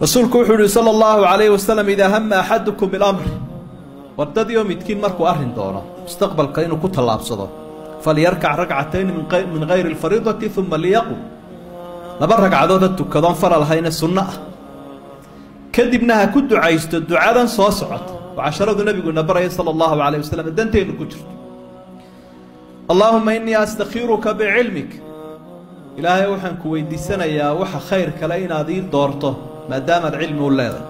Rasuulku wuxuu yihi sala allahu calayhi wasalam: idaa hama axadukum bilamri, wardadiioo midkiin markuu arrin doono mustaqbalka inuu ku tallaabsado, falyarkac ragcatayn min hayri alfariidati uma liyaqum. Laba ragcadood ha tukadoon faral ahayne sunno ah, kadibna ha ku ducaysto ducadan soo socota oo casharadu nebigu ina baraya sala allahu calayh wasalam, danteennu ku jirto: allaahuma innii astakhiruka bicilmik. Ilaahay, waxaan ku weydiisanayaa waxa khayr kale inaad ii doorto maadaamaad cilmi u leedahay.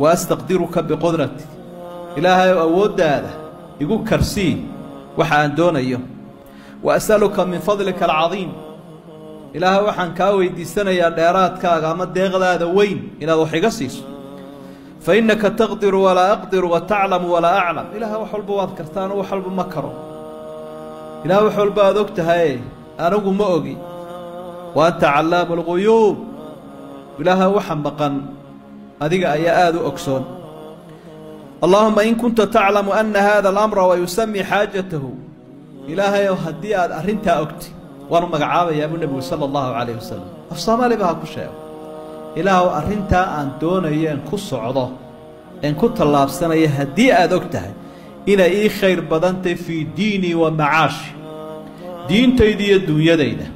Wa astaqdiruka biqudratik. Ilaahay ow, awooddaada igu karsii waxa aan doonayo. Wa as'aluka min fadlika alcadiim. Ilaahay, waxaan kaa weydiisanayaa dheeraadkaaga ama deeqdaada weyn inaad wax iga siiso. Fa innaka taqdiru walaa aqdiru, wa taclamu walaa aclam. Ilaah, wax walba waad karta, anu wax walba ma karo. Ilaah, wax walba aad og tahaye, anigu ma ogi. Wa anta callaamu alguyuub. Ilaaha, waxa maqan adiga ayaa aada u ogsoon. Allaahuma in kunta taclamu ana hada alamra, wa yusami xaajatahu. Ilaahayow, haddii aad arrintaa ogti, waanu magacaabayaa buu nebigu sala allahu calayh wasalam, af soomaaliba ha ku sheego. Ilaahow, arrintaa aan doonayo en ku socdo en ku tallaabsanayo, haddii aad og tahay inay ii khayr badantay fii diinii wa macaashi, diintayda iyo dunyadayda,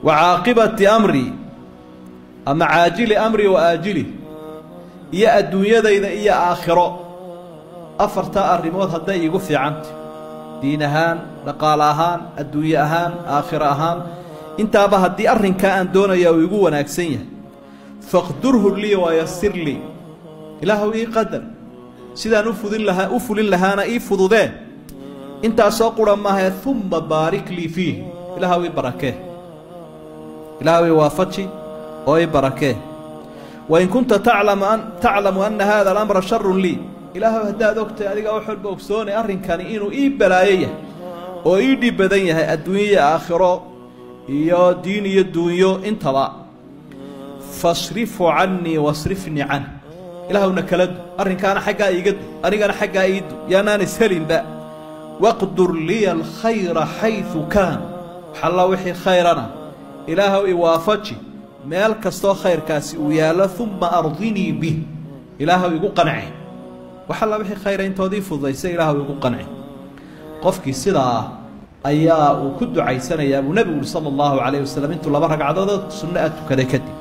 wa caaqibati amrii ama caajili amrii wa aajili, iyo adduunyadayda iyo aakhiro, afartaa arrimood hadday iigu fiicantay, diin ahaan, dhaqaale ahaan, adduunye ahaan, aakhiro ahaan, intaaba haddii arrinkaa aan doonaya uu igu wanaagsan yahay, faqdurhu lii wayasir lii. Ilaahuw, ii qadar sidaan u fudin lahaa, u fulin lahaana ii fududee. Intaasoo qura maahae, uma baarik lii fiih. Ilaahuw, ii barakee. Ilaahuw, ii waafaji oo ii barakee. Wain kunta taclamu ana hada alamra sharun lii. Ilaahuw, haddaad ogtahay, adigaa wax walba ogsoonay, arrinkani inuu ii balaayo yahay oo ii dhib badan yahay, adduunyo iyo aakhiro iyo diin iyo duunyo intaba, fasrifhu cannii wasrifnii canh. Ilaahwna kala du arrinkaana, xaggaa iiga du, anigana xaggaa ii du, yaanaan ishelinba. Waqdur liya alkhayra xaydu kaan. Waxalla wixii khayrana ilaahow iwaafaji meel kastoo khayrkaasi uu yaallo. Uma ardinii bih. Ilaahow, igu qanci. Waxalla wixii khayra intoodii fududaysa ilaahow igu qanci. Qofkii sidaa ayaa uu ku ducaysanayaa buu nebigu uri sala allahu calayh wasalam intuu laba ragcadoodoo sunno a tukaday kadib.